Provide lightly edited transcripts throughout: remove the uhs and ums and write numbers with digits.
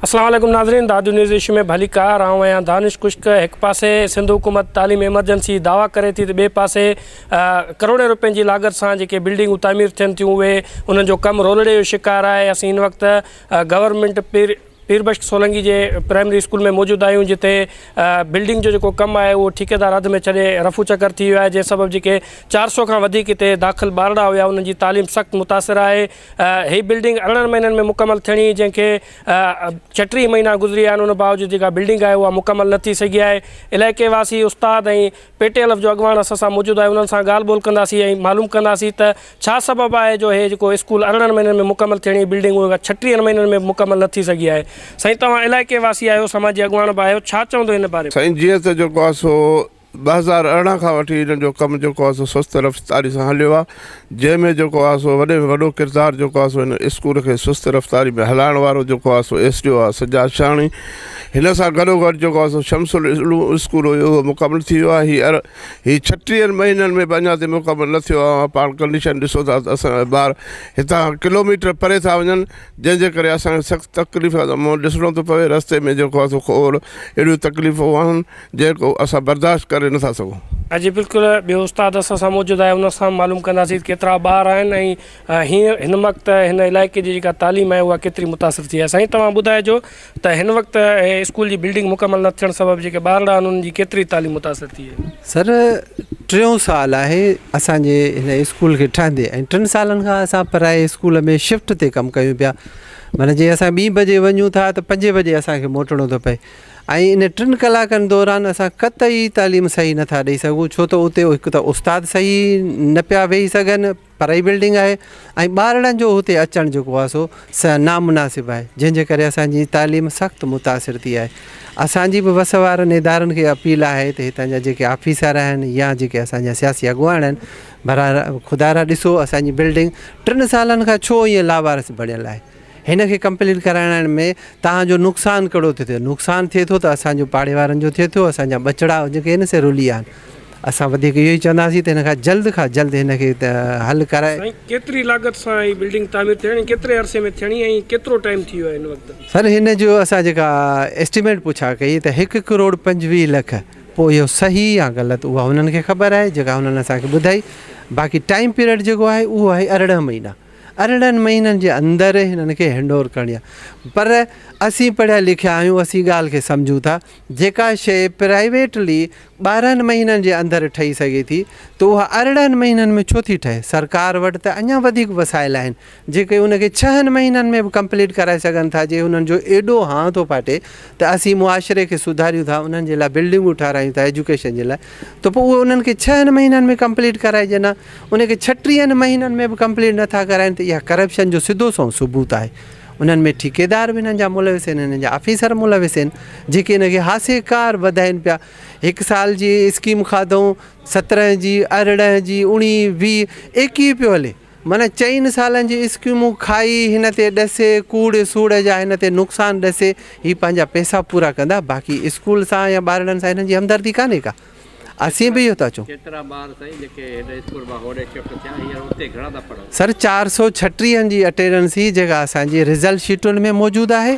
السلام عليڪم ناظرين دادو نيوز ايشو ۾ ڀليڪار آئون آهيان دانش خشڪ هڪ پاسي سنڌ حڪومت تعليم ايمرجنسي دعويٰ ڪري ٿي ته ٻئي پاسي ڪروڙين روپين جي لاڳت سان جيڪي بلڊنگون تعمير ٿين ٿيون اهي انهن جو ڪم رولڙي جو شڪار آهي اسين هن وقت گورنمينٽ پير پير بخش سولنگي جي پرائمري اسڪول ۾ موجود آهيون جتي بلڊنگ جو جيڪو ڪم آهي اهو ٺيڪيدار اڌ ۾ ڇڏي رفو چڪر ٿي ويو آهي جنهن سبب جيڪي 400 کان وڌيڪ هتي داخل ٻارڙا هيا انهن جي تعليم سخت متاثر آهي هي بلڊنگ 18 مهينن ۾ مڪمل ٿيڻي جنهن کي 36 مهينا گذري ويا آهن ان باوجود جيڪا بلڊنگ آهي اها مڪمل نه ٿي سگهي آهي علائقي واسي استاد ۽ پي ٽي ايل ايف جو اڳواڻ اسان سان موجود آهي انهن سان ڳالهه ٻولهه ڪنداسين ۽ معلوم ڪنداسين ته ڇا سبب آهي جو هي جيڪو اسڪول 18 مهينن ۾ مڪمل ٿيڻي بلڊنگ اها 36 مهينن ۾ مڪمل نه ٿي سگهي آهي سائين توهان علائقي واسي آهيو سماجي اڳواڻ به آهيو ڇا چوندو هن باري ۾؟ سائين جيئن ته جيڪو آهي سو 2018 کان وٺي انهن جو ڪم جيڪو آهي سو سست رفتاري سان هليو آهي جنهن ۾ جيڪو آهي سو وڏي ۾ وڏو ڪردار جيڪو آهي سو هن اسڪول کي سست رفتاري ۾ هلائڻ وارو جيڪو آهي سو ايس ڊي او آهي سجاد شاهاڻي هن سان گڏو گڏ جيڪو آهي سو شمس العلوم اسڪول هيو اهو مڪمل ٿي ويو آهي هي هي 36 مهينن ۾ به اڃا تائين مڪمل نه ٿيو آهي پاڻ ڪنڊيشن ڏسو ٿا ته اسان جا ٻار هتان ڪلوميٽر پري ٿا وڃن جنهن جي ڪري اسان کي سخت تڪليف جو منهن ڏسڻو ٿو پوي رستي ۾ جيڪو آهي سو کوڙ اهڙيون تڪليفون آهن جيڪو اسان برداشت ڪري نٿا سگهون. جي بلڪل ٻيو استاد اسان سان موجود آهي ان سان معلوم ڪنداسين ته ڪيترا ٻار آهن ۽ هين هن وقت هن علائقي جي جيڪا تعليم آهي اها ڪيتري متاثر ٿي آهي سائين توهان ٻڌائجو ته هن وقت اسڪول جي بلڊنگ مڪمل نه ٿيڻ سبب جيڪي ٻارڙا آهن انهن جي ڪيتري تعليم متاثر ٿي آهي. سر ٽيون سال آهي اسان جي هن اسڪول کي ٺهندي ۽ 3 سالن کان اسان پرائي اسڪول ۾ شفٽ تي ڪم ڪيون پيا معنيٰ جي اسان 2 بجي وڃون ٿا ته 5 بجي اسان کي موٽڻو ٿو پئي ۽ ان 3 ڪلاڪن دوران اسان قطعي تعليم صحيح نٿا ڏئي سگهون ڇو ته اتي هڪ ته استاد صحيح نه پيا ويهي سگهن پرائي بلڊنگ آهي ۽ ٻارڙن جو اتي اچڻ جيڪو آهي سو نامناسب آهي جنهن جي ڪري اسان جي تعليم سخت متاثر ٿي آهي اسان جي به وس وارن ادارن کي اپيل آهي ته هتان جا جيڪي آفيسر آهن يا جيڪي اسان جا سياسي اڳواڻ آهن براء خدارا ڏسو اسان جي بلڊنگ 3 سالن کان ڇو ائين لاوارث بڻيل آهي هن کي ڪمپليٽ ڪرائڻ ۾ توهان جو نقصان ڪهڙو ٿو ٿئي؟ نقصان ٿئي ٿو ته اسان جو پاڙي وارن جو ٿئي ٿو، اسان جا ٻچڙا جيڪي آهن سي رلي ويا آهن. اسان وڌيڪ اهو ئي چونداسين ته هن کان جلد کان جلد هن کي حل ڪرائي. سائين ڪيتري لاڳت سان هي بلڊنگ تعمير ٿيڻي، ڪيتري عرصي ۾ ٿيڻي ۽ ڪيترو ٽائيم ٿي ويو آهي هن وقت؟ سر هن جو اسان جيڪا ايسٽيميٽ پڇا ڪئي ته 1 ڪروڙ 25 لک پوء اهو صحيح يا غلط اها هنن کي خبر آهي جيڪا هنن اسان کي ٻڌائي باقي ٽائيم پيريڊ جيڪو آهي اهو آهي 18 مهينا. 18 مهينن جي اندر هنن کي هينڊ اوور ڪرڻي آهي پر اسين پڙهيا لکيا آهيون اسين ڳالهه کي سمجهون ٿا جيڪا شيء پرائيويٽلي 12 مهينن جي اندر ٺهي سگهي ٿي ته اها 18 مهينن ۾ ڇو ٿي ٺهي سرڪار وٽ ته اڃا وڌيڪ وسائل آهن جيڪي ان کي 6 مهينن ۾ به ڪمپليٽ ڪرائي سگهن ٿا جي انهن جو ايڏو هانء ٿو ڦاٽي ته اسين معاشري کي سڌاريون ٿا انهن جي لاء بلڊنگون ٺهرايون ٿا ايجوڪيشن جي لاء ته پوء اهي انهن کي 6 مهينن ۾ ڪمپليٽ ڪرائجن ها ان کي 36 مهينن ۾ به ڪمپليٽ نه ٿا ڪرائين ته اها ڪرپشن جو سڌو سنئون ثبوت آهي. انهن ۾ ٺيڪيدار به انهن جا ملوث آهن، انهن جا آفيسر ملوث آهن، جيڪي ان کي هاسيڪار وڌائين پيا. هڪ سال جي اسڪيم کاڌئون، 17 جي، 18 جي، 19، 20، 21 پيو هلي. معنيٰ 4 سالن جي اسڪيمون کائي هن تي ڏسي ڪوڙ سوڙ جا هن تي نقصان ڏسي هي پنهنجا پئسا پورا ڪندا، باقي اسڪول سان يا ٻارڙن سان هنن جي همدردي ڪانهي ڪا. اسين به اهو ٿا چئون. ڪيترا ٻار سائين جيڪي هن اسڪول مان هوڏي شفٽ ٿيا هينئر اتي گهڻا ٿا پڙهن؟ سر 436 جي اٽينڊنس هئي جيڪا اسان جي رزلٽ شيٽن ۾ موجود آهي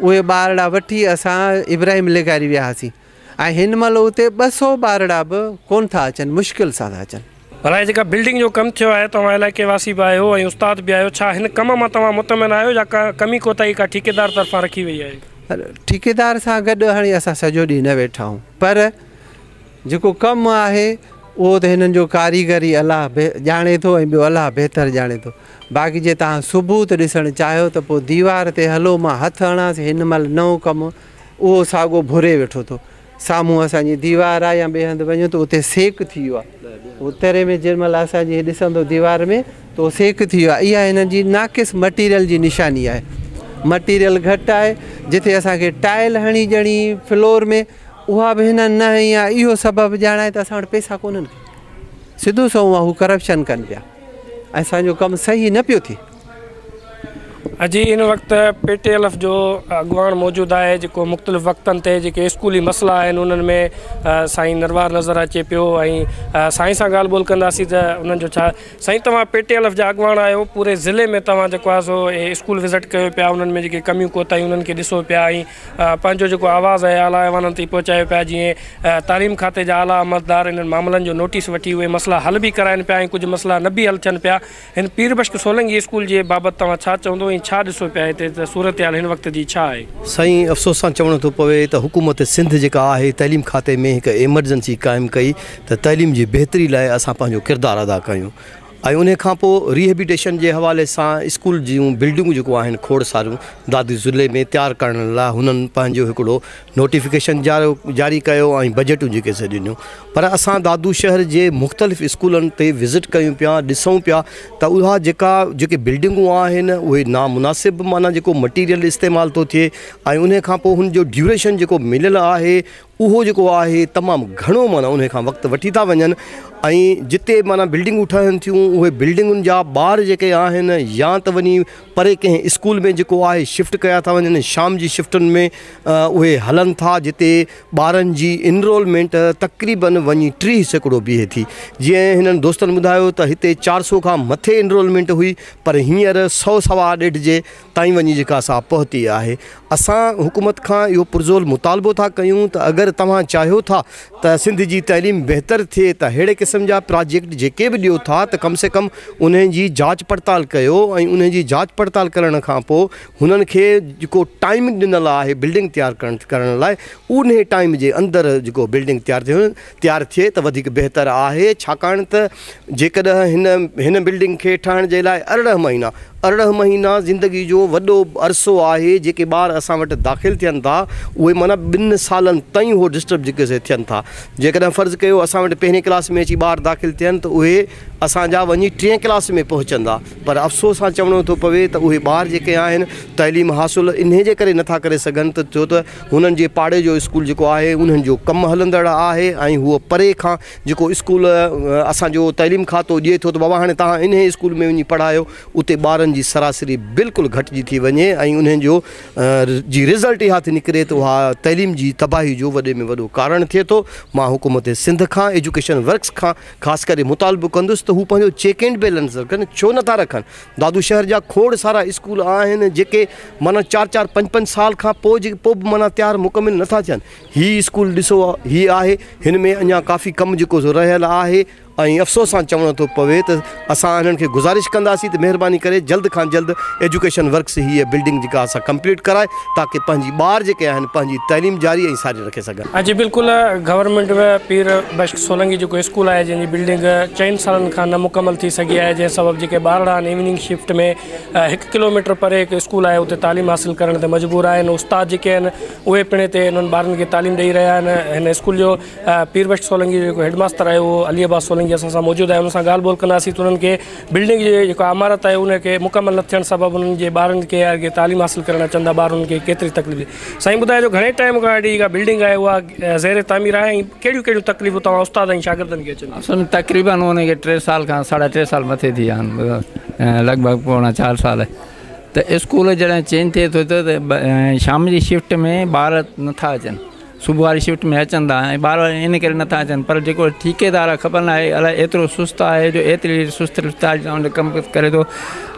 اهي ٻارڙا وٺي اسان ابراهيم لغاري ويا هئاسين ۽ هن مهل اتي 200 ٻارڙا به ڪونه ٿا اچن مشڪل سان ٿا اچن. ڀلا هي جيڪا بلڊنگ جو ڪم ٿيو آهي توهان علائقي واسي به آهيو ۽ استاد به آهيو ڇا هن ڪم مان توهان مطمئن آهيو يا ڪا ڪمي ڪوتاهي ڪا ٺيڪيدار طرفان رکي وئي آهي؟ سر ٺيڪيدار سان گڏ هاڻي اسان سڄو ڏينهن نه ويٺا آهيون پر جيڪو ڪم آهي اهو ته هنن جو ڪاريگر ئي الله ڄاڻي ٿو ۽ ٻيو الله بهتر ڄاڻي ٿو. باقي جي توهان ثبوت ڏسڻ چاهيو ته پوء ديوار تي هلو مان هٿ هڻانس هن مهل نئون ڪم اهو ساڳو ڀري ويٺو ٿو. سامهون اسان جي ديوار آهي يا ٻئي هنڌ وڃو ته اتي سيڪ ٿي ويو آهي. اتري ۾ جنهن مهل اسان جي ڏسندو ديوار ۾ ته اهو سيڪ ٿي ويو آهي. اها هنن جي ناقص مٽيريل جي نشاني آهي. مٽيريل گهٽ آهي جتي اسان کي ٽائل هڻي ڄڻي فلور ۾ اها به هنن نه هنئي آهي. اهو سبب ڄاڻائي ته اسان وٽ پئسا ڪونهن. سڌو سنئون هو ڪرپشن ڪن پيا ۽ اسان جو ڪم صحيح نه پيو ٿئي. جي هن وقت پي ٽي ايل ايف جو اڳواڻ موجود آهي جيڪو مختلف وقتن تي جيڪي اسڪولي مسئلا آهن انهن ۾ سائين نروار نظر اچي پيو ۽ سائين سان ڳالهه ٻولهه ڪنداسين ته انهن جو ڇا. سائين توهان پي ٽي ايل ايف جا اڳواڻ آهيو، پوري ضلعي ۾ توهان جيڪو آهي سو اسڪول وزٽ ڪيو پيا، انهن ۾ جيڪي ڪميون ڪوتاهيون انهن کي ڏسو پيا ۽ پنهنجو جيڪو آواز آهي اعليٰ ايوانن تائين پهچايو پيا جيئن تعليم کاتي جا اعليٰ عملدار انهن معاملن جو نوٽيس وٺي اهي مسئلا حل به ڪرائن پيا ۽ ڪجهه مسئلا نه به حل ٿين پيا. هن پير بخش سولنگي اسڪول جي بابت توهان ڇا چوندو ۽ ڇا ڏسو پيا هتي ته صورتحال هن وقت جي ڇا آهي؟ سائين افسوس سان چوڻو ٿو پوي ته حڪومت سنڌ جيڪا آهي تعليم کاتي ۾ هڪ ايمرجنسي قائم ڪئي ته تعليم جي بهتري لاء اسان پنهنجو ڪردار ادا ڪيون ۽ انهي کان پوء ريهيبيٽيشن جي حوالي سان اسڪول جون بلڊنگون جيڪو آهن کوڙ ساريون دادو ضلعي ۾ تيار ڪرڻ لاء هنن پنهنجو هڪڙو نوٽيفڪيشن جاري ڪيو ۽ بجيٽون جيڪي سي ڏنيون پر اسان دادو شهر جي مختلف اسڪولن تي وزٽ ڪيون پيا ڏسون پيا ته اها جيڪا جيڪي بلڊنگون آهن اهي نامناسب معنيٰ جيڪو مٽيريل استعمال ٿو ٿئي ۽ انهي کان پوء هن جو ڊيوريشن جيڪو مليل آهي اهو جيڪو آهي تمام گهڻو معنيٰ انهي کان وقت وٺي ٿا وڃن ۽ جتي معنيٰ بلڊنگون ٺهن ٿيون اهي بلڊنگن جا ٻار جيڪي آهن يا ته وڃي پري ڪنهن اسڪول ۾ جيڪو آهي شفٽ ڪيا ٿا وڃن شام جي شفٽن ۾ اهي هلن ٿا جتي ٻارن جي انرولمينٽ تقريبن وڃي 30% بيهي ٿي. جيئن هنن دوستن ٻڌايو ته هتي 400 کان مٿي انرولمينٽ هئي پر هينئر سئو سوا ڏيڍ جي تائين وڃي جيڪا سا پهتي آهي. اسان حڪومت کان اهو پرزور مطالبو ٿا ڪيون ته اگر توهان چاهيو ٿا ته سنڌ جي تعليم بهتر ٿئي ته ههڙي قسم جا پراجيڪٽ جيڪي به ڏيو ٿا ته ڪم سي ڪم انهن جي جاچ پڙتال ڪيو ۽ انهن جي جاچ پڙتال ڪرڻ کان پوء هنن کي جيڪو ٽائيم ڏنل آهي بلڊنگ تيار ڪرڻ ڪرڻ لاء انهي ٽائيم جي اندر جيڪو بلڊنگ تيار ٿئي تيار ٿئي ته وڌيڪ بهتر آهي ڇاڪاڻ ته جيڪڏهن هن هن بلڊنگ کي ٺاهڻ جي لاء 18 مهينا 18 مهينا زندگي جو وڏو عرصو آهي جيڪي ٻار اسان وٽ داخل ٿين ٿا اهي معنيٰ 2 سالن تائين هو ڊسٽرب جيڪي سي ٿين ٿا جيڪڏهن فرض ڪيو اسان وٽ پهرين ڪلاس ۾ اچي ٻار داخل ٿين ته اهي اسان جا وڃي ٽئين ڪلاس ۾ پهچندا پر افسوس سان چوڻو ٿو پوي ته اهي ٻار جيڪي آهن تعليم حاصل انهي جي ڪري نٿا ڪري سگهن ته ڇو ته هنن جي پاڙي جو اسڪول جيڪو آهي انهن جو ڪم هلندڙ آهي ۽ هو پري کان جيڪو اسڪول اسان جو تعليم کاتو ڏئي ٿو ته بابا هاڻي توهان انهي اسڪول ۾ وڃي پڙهايو اتي ٻارن جي سراسري بلڪل گهٽجي ٿي وڃي ۽ انهن جو جي رزلٽ اها ٿي نڪري ته اها تعليم جي تباهي جو وڏي ۾ وڏو ڪارڻ ٿئي ٿو. مان حڪومت سنڌ کان ايجوڪيشن ورڪس کان خاص ڪري مطالبو ڪندس ته هو پنهنجو چيڪ اينڊ بيلنس رکن ڇو نٿا رکن دادو شهر جا کوڙ سارا اسڪول آهن جيڪي معنيٰ 4 4 5 5 سال کان پوء جيڪي پوء به معنيٰ تيار مڪمل نٿا ٿين هي اسڪول ڏسو هي آهي هن ۾ اڃا ڪافي ڪم جيڪو سو رهيل آهي ۽ افسوس سان چوڻو ٿو پوي ته اسان هنن کي گذارش ڪنداسين ته مهرباني ڪري جلد کان جلد ايجوڪيشن ورڪس هيء بلڊنگ جيڪا سا ڪمپليٽ ڪرائي تاڪه پنهنجي ٻار جيڪي آهن پنهنجي تعليم جاري ۽ ساري رکي سگهن. جي بلڪل گورنمينٽ پير بخش سولنگي جيڪو اسڪول آهي جنهن جي بلڊنگ 4 سالن کان نه مڪمل ٿي سگهي آهي جنهن سبب جيڪي ٻارڙا آهن ايوننگ شفٽ ۾ 1 ڪلوميٽر پري هڪ اسڪول آهي اتي تعليم حاصل ڪرڻ تي مجبور آهن استاد جيڪي آهن اهي پڻ هتي انهن ٻارن کي تعليم ڏئي رهيا آهن هن اسڪول جو پير بخش سولنگي جو جيڪو هيڊ ماستر آهي اهو علي عباس سولنگي اسان سان موجود آهي ان سان ڳالهه ٻولهه ڪنداسين ته انهن کي بلڊنگ جي جيڪا عمارت آهي ان کي مڪمل نه ٿيڻ سبب انهن جي ٻارن کي تعليم حاصل ڪرڻ اچن ٿا ٻار انهن کي ڪيتري تڪليف سائين ٻڌائجو گهڻي ٽائيم کان اهڙي جيڪا بلڊنگ آهي اها زير تعمير آهي ۽ ڪهڙيون ڪهڙيون تڪليفون توهان استاد ۽ شاگردن کي اچن ٿيون؟ اصل ۾ تقريبن ان کي 3 سال کان 3.5 سال مٿي ٿي ويا آهن لڳ ڀڳ 3.75 سال ته اسڪول جڏهن چينج ٿئي ٿو ته شام جي شفٽ ۾ ٻار نٿا اچن صبح واري شفٽ ۾ اچن ٿا ۽ ٻار ان ڪري نٿا اچن پر جيڪو ٺيڪيدار آهي خبر ناهي الائي ايترو سست آهي جو ايتري سست رفتار سان ڪم ڪري ٿو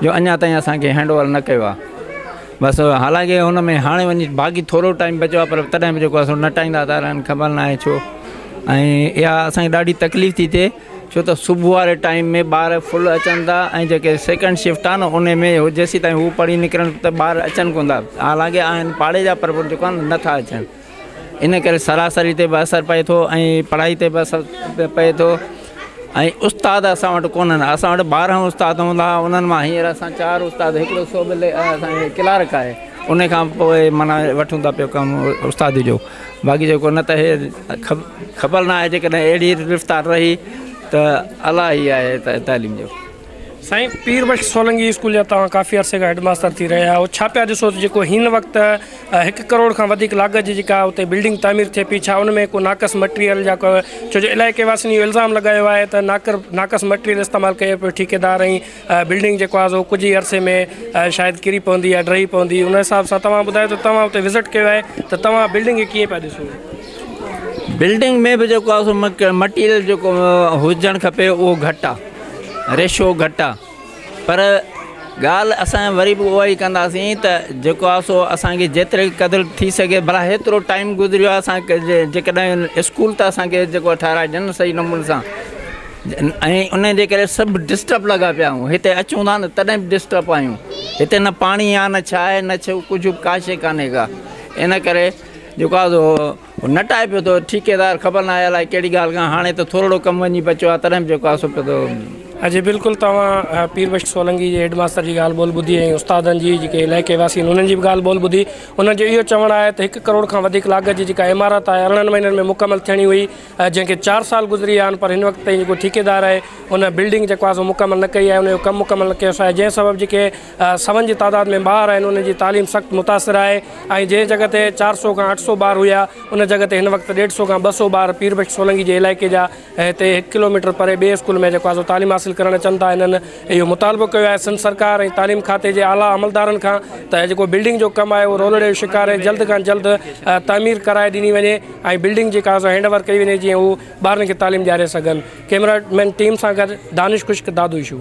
جو اڃا تائين اسان کي هينڊ اوور نه ڪيو آهي بس حالانڪه هن ۾ هاڻي وڃي باقي ٿورو ٽائيم بچيو آهي پر تڏهن به جيڪو آهي سو نٽائيندا ٿا رهن خبر ناهي ڇو ۽ اها اسانکي ڏاڍي تڪليف ٿي ٿئي ڇو ته صبح واري ٽائيم ۾ ٻار فل اچن ٿا ۽ جيڪي سيڪنڊ شفٽ آهي نه ان ۾ جيسين تائين هو پڙهي نڪرن ته ٻار اچن ڪونه ٿا حالانڪه آهن پاڙي جا پر جيڪو آهي نٿا اچن ان ڪري سراسري تي به اثر پئي ٿو ۽ پڙهائي تي به اثر پئي ٿو ۽ استاد اسان وٽ ڪونهن اسان وٽ 12 استاد هوندا هئا انهن مان هينئر اسان 4 استاد هڪڙو صوبي اسان ڪلارڪ آهي ان کان پوء معنيٰ وٺون ٿا پيو ڪم استادي جو باقي جيڪو نه ته هي خبر نه آهي جيڪڏهن اهڙي رفتار رهي ته الاهي آهي تعليم جو. سائين پير بخش سولنگي اسڪول جا توهان ڪافي عرصي کان هيڊ ماستر ٿي رهيا آهيو ڇا پيا ڏسو ته جيڪو هن وقت هڪ ڪروڙ کان وڌيڪ لاڳت جي جيڪا اتي بلڊنگ تعمير ٿئي پئي ڇا ان ۾ ڪو ناقص مٽيريل جا ڪو ڇو جو علائقي واسين اهو الزام لڳايو آهي ته ناقر ناقص مٽيريل استعمال ڪيو پيو ٺيڪيدار ۽ بلڊنگ جيڪو آهي سو ڪجهه ئي عرصي ۾ شايد ڪري پوندي يا ڊهي پوندي ان حساب سان توهان ٻڌايو ته توهان اتي وزٽ ڪيو آهي ته توهان بلڊنگ کي ڪيئن پيا ڏسو. بلڊنگ ۾ به جيڪو آهي سو مٽيريل جيڪو هجڻ کپي اهو گهٽ آهي. ريشو گهٽ آ پر ڳالهه اسان وري به اها ئي ڪنداسين ته جيڪو آ سو اسانکي جيتري قدر ٿي سگهي ڀلا هيترو ٽائيم گذريو آ اسان جيڪڏهن اسڪول ته اسانکي جيڪو ٺهرائي ڏين صحيح نموني سان ۽ ان جي ڪري سڀ ڊسٽرب لڳا پيا آهيون هتي اچون ٿا نه تڏهن به ڊسٽرب آهيون هتي نه پاڻي آ نه ڇا آهي نه ڇو ڪجهه ڪا شي ڪانهي ڪا ان ڪري جيڪو آ سو نٽائي پيو ٿو ٺيڪيدار خبر ناهي الائي ڪهڙي ڳالهه کان هاڻي ته ٿورڙو ڪم وڃي بچيو آهي تڏهن به جيڪو آهي سو پيو ٿو. جي بلڪل توهان پير بخش سولنگي جي هيڊ ماستر جي ڳالهه ٻولهه ٻڌي ۽ استادن جي جيڪي علائقي واسي آهن انهن جي به ڳالهه ٻولهه ٻڌي انهن جو اهو چوڻ آهي ته هڪ ڪروڙ کان وڌيڪ لاڳت جي جيڪا عمارت آهي 18 مهينن ۾ مڪمل ٿيڻي هئي جنهن کي چار سال گذري ويا آهن پر هن وقت تائين جيڪو ٺيڪيدار آهي ان بلڊنگ جيڪو آهي سو مڪمل نه ڪئي آهي ان جو ڪم مڪمل نه ڪيو آهي جنهن سبب جيڪي سون جي تعداد ۾ ٻار آهن انهن جي تعليم سخت متاثر آهي ۽ جنهن جڳهه تي 400 کان 800 ٻار هيا ان جڳهه تي هن وقت 150 کان 200 ٻار پير بخش سولنگي جي علائقي جا هتي هڪ ڪلوميٽر پري ٻئي اسڪول ۾ جيڪو آهي سو تعليم حاصل ڪرڻ اچن ٿا. هنن اهو مطالبو ڪيو آهي سنڌ سرڪار ۽ تعليم کاتي جي اعليٰ عملدارن کان ته جيڪو بلڊنگ جو ڪم آهي اهو رولڙي جو شڪار آهي جلد کان جلد تعمير ڪرائي ڏني وڃي ۽ بلڊنگ جيڪا آهي سو هينڊ اوور ڪئي وڃي جيئن هو ٻارن کي تعليم ڏياري سگهن. ڪئميرا مين ٽيم سان گڏ دانش خشڪ، دادو اشو.